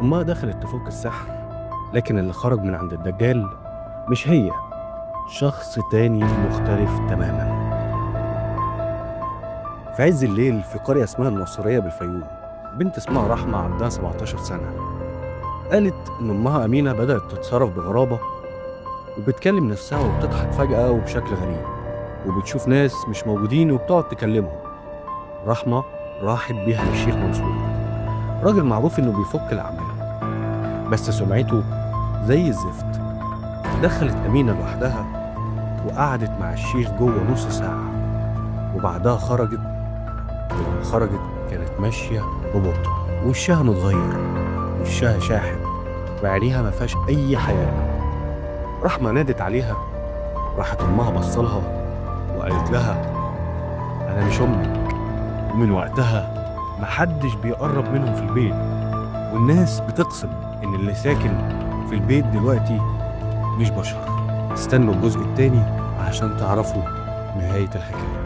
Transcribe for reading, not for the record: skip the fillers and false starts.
أمها دخلت تفك السحر، لكن اللي خرج من عند الدجال مش هي، شخص تاني مختلف تماما. في عز الليل في قرية اسمها الناصرية بالفيوم، بنت اسمها رحمة عندها 17 سنة، قالت إن أمها أمينة بدأت تتصرف بغرابة وبتكلم نفسها وبتضحك فجأة وبشكل غريب، وبتشوف ناس مش موجودين وبتقعد تكلمهم. رحمة راحت بيها للشيخ منصور، راجل معروف إنه بيفك الأعمال، بس سمعته زي الزفت. دخلت أمينة لوحدها وقعدت مع الشيخ جوه نص ساعة، وبعدها خرجت. ولما خرجت كانت ماشية ببطء، وشها متغير، وشها شاحب، وعينيها ما فيهاش أي حياة. رحمة نادت عليها، راحت أمها بصلها وقالت لها أنا مش أمك. ومن وقتها محدش بيقرب منهم في البيت، والناس بتقسم إن اللي ساكن في البيت دلوقتي مش بشر. استنوا الجزء التاني عشان تعرفوا نهاية الحكاية.